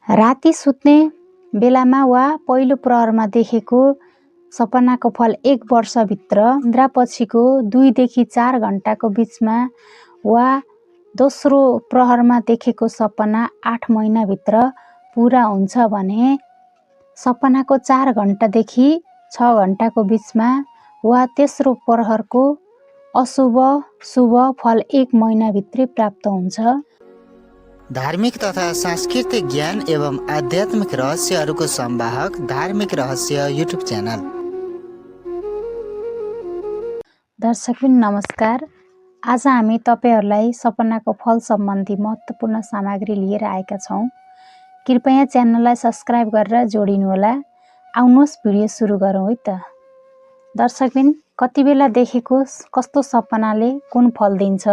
राति सुत्ने बेलामा वा पहिलो प्रहरमा देखेको सपनाको फल 1 वर्षभित्र निद्रापछिको 2 देखि 4 घण्टाको बीचमा वा दोस्रो प्रहरमा देखेको सपना 8 महिनाभित्र पूरा हुन्छ भने सपनाको 4 घण्टादेखि 6 घण्टाको बीचमा वा तेस्रो प्रहरको अशुभ शुभ फल 1 महिनाभित्रै प्राप्त हुन्छ। धार्मिक तथा सांस्कृतिक ज्ञान एवं आध्यात्मिक रहस्यहरूको संवाहक धार्मिक रहस्य युट्युब च्यानल। दर्शकबिन नमस्कार। आज हामी तपाईहरुलाई सपनाको फल सम्बन्धी महत्त्वपूर्ण सामग्री लिएर आएका छौं। कृपया च्यानललाई सब्स्क्राइब गरेर जोडिनुहोला। आउनुहोस् भिडियो सुरु गरौँ है त। दर्शकबिन कति बेला देखेको कस्तो सपनाले कुन फल दिन्छ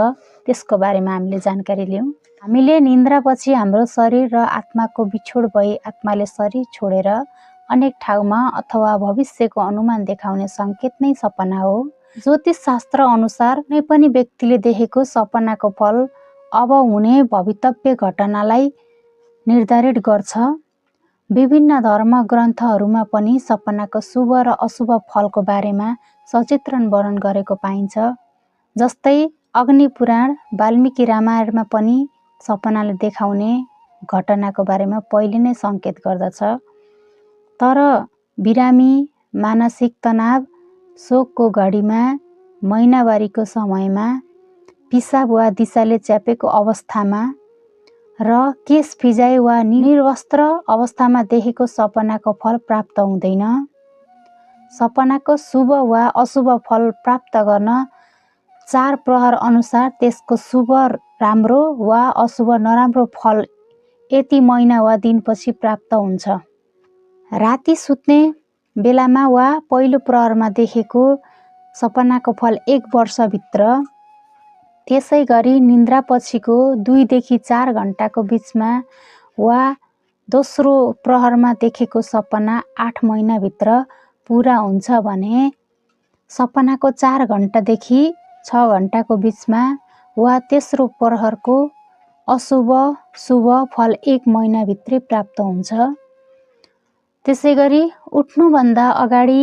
त्यसको बारेमा हामीले जानकारी लियौं। हामीले निन्द्रापछि हाम्रो शरीर र आत्माको बिछोड भई आत्माले शरीर छोडेर अनेक ठाउँमा अथवा भविष्यको अनुमान देखाउने संकेत नै सपना हो। ज्योतिष शास्त्र अनुसार कुनै पनि व्यक्तिले देखेको सपनाको फल अब हुने भवितव्य घटनालाई निर्धारित गर्छ। विभिन्न धर्म ग्रन्थहरूमा पनि सपनाको शुभ र अशुभ फलको बारेमा सचित्रण वर्णन गरेको पाइन्छ। जस्तै अग्निपुराण, वाल्मीकि रामायणमा पनि सपनाले देखाउने घटनाको बारेमा पहिले नै संकेत गर्दछ। तर बिरामी, मानसिक तनाव, शोकको घडीमा, महिनावारीको समयमा, पिसाब वा दिशाले च्यापेको अवस्थामा र केश फिजाइ वा निर्वस्त्र अवस्थामा देखेको सपनाको फल प्राप्त हुँदैन। सपनाको शुभ वा अशुभ फल प्राप्त गर्न 4 प्रहर अनुसार त्यसको शुभ राम्रो वा अशुभ नराम्रो फल यति महिना वा दिनपछि प्राप्त हुन्छ। राति सुत्ने बेलामा वा पहिलो प्रहरमा देखेको सपनाको फल 1 वर्षभित्र, त्यसैगरी निन्द्रापछिको 2 देखि 4 घण्टाको बीचमा वा दोस्रो प्रहरमा देखेको सपना 8 महिनाभित्र पूरा हुन्छ भने सपनाको 4 घण्टादेखि 6 घण्टाको बीचमा वा तेस्रो प्रहरको अशुभ शुभ फल 1 महिनाभित्रै प्राप्त हुन्छ। त्यसैगरी उठ्नुभन्दा अगाडि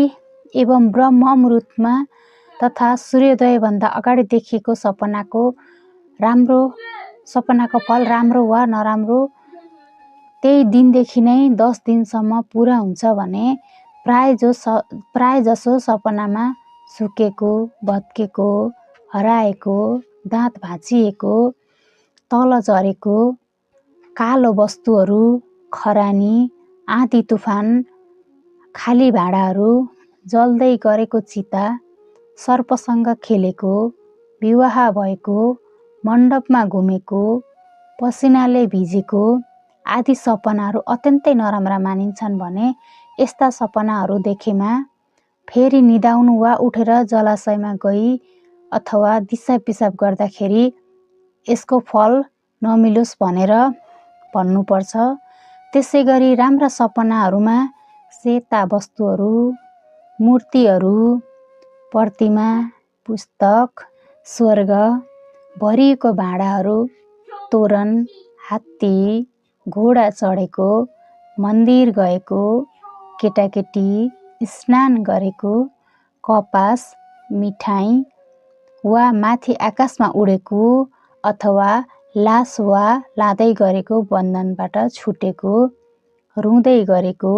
एवं ब्रह्म मुहुर्तमा तथा सूर्योदयभन्दा अगाडि देखिएको सपनाको फल राम्रो वा नराम्रो त्यही दिनदेखि नै 10 दिनसम्म पूरा हुन्छ भने प्राय जसो सपनामा सुकेको, भत्केको, हराएको, दाँत भाँचिएको, तल झरेको, कालो वस्तुहरू, खरानी, आँधी तुफान, खाली भाँडाहरू, जल्दै गरेको चिता, सर्पसँग खेलेको, विवाह भएको, मण्डपमा घुमेको, पसिनाले भिजेको आदि सपनाहरू अत्यन्तै नराम्रा मानिन्छन् भने यस्ता सपनाहरू देखेमा फेरि निदाउनु वा उठेर जलाशयमा गई अथवा दिसा पिसाब गर्दाखेरि यसको फल नमिलोस् भनेर भन्नुपर्छ। त्यसैगरी राम्रा सपनाहरूमा सेता वस्तुहरू, मूर्तिहरू, प्रतिमा, पुस्तक, स्वर्ग, भरिएको भाँडाहरू, तोरण, हात्ती, घोडा चढेको, मन्दिर गएको, केटाकेटी, स्नान गरेको, कपास, मिठाई वा माथि आकाशमा उडेको अथवा लास वा लाँदै गरेको बन्धनबाट छुटेको, रुँदै गरेको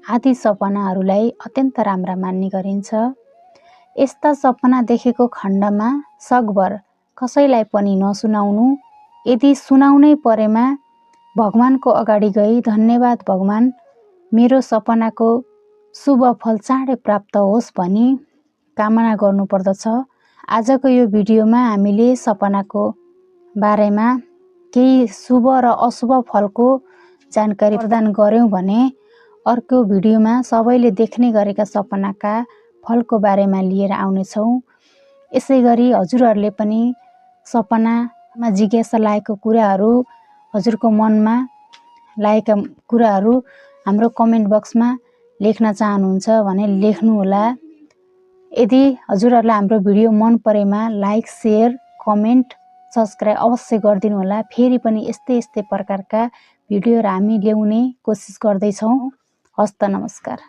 आदि सपनाहरूलाई अत्यन्त राम्रा मान्ने गरिन्छ। यस्ता सपना देखेको खण्डमा सकभर कसैलाई पनि नसुनाउनु। यदि सुनाउनै परेमा भगवानको अगाडि गई धन्यवाद भगवान, मेरो सपनाको शुभ फल चाँडै प्राप्त होस् भनी कामना गर्नुपर्दछ। आजको यो भिडियोमा हामीले सपनाको बारेमा केही शुभ र अशुभ फलको जानकारी प्रदान गर्यौं भने अर्को भिडियोमा सबैले देख्ने गरेका सपनाका फलको बारेमा लिएर आउनेछौँ। यसैगरी हजुरहरूले पनि सपनामा जिज्ञासा लागेको कुराहरू, हजुरको मनमा लागेका कुराहरू हाम्रो कमेन्ट बक्समा लेख्न चाहनुहुन्छ भने लेख्नुहोला। यदि हजुरहरूलाई हाम्रो भिडियो मन परेमा लाइक, शेयर, कमेन्ट, सब्स्क्राइब अवश्य गरिदिनु होला। फेरि पनि यस्तै प्रकारका भिडियोहरू हामी ल्याउने कोसिस गर्दैछौँ। हस्त नमस्कार।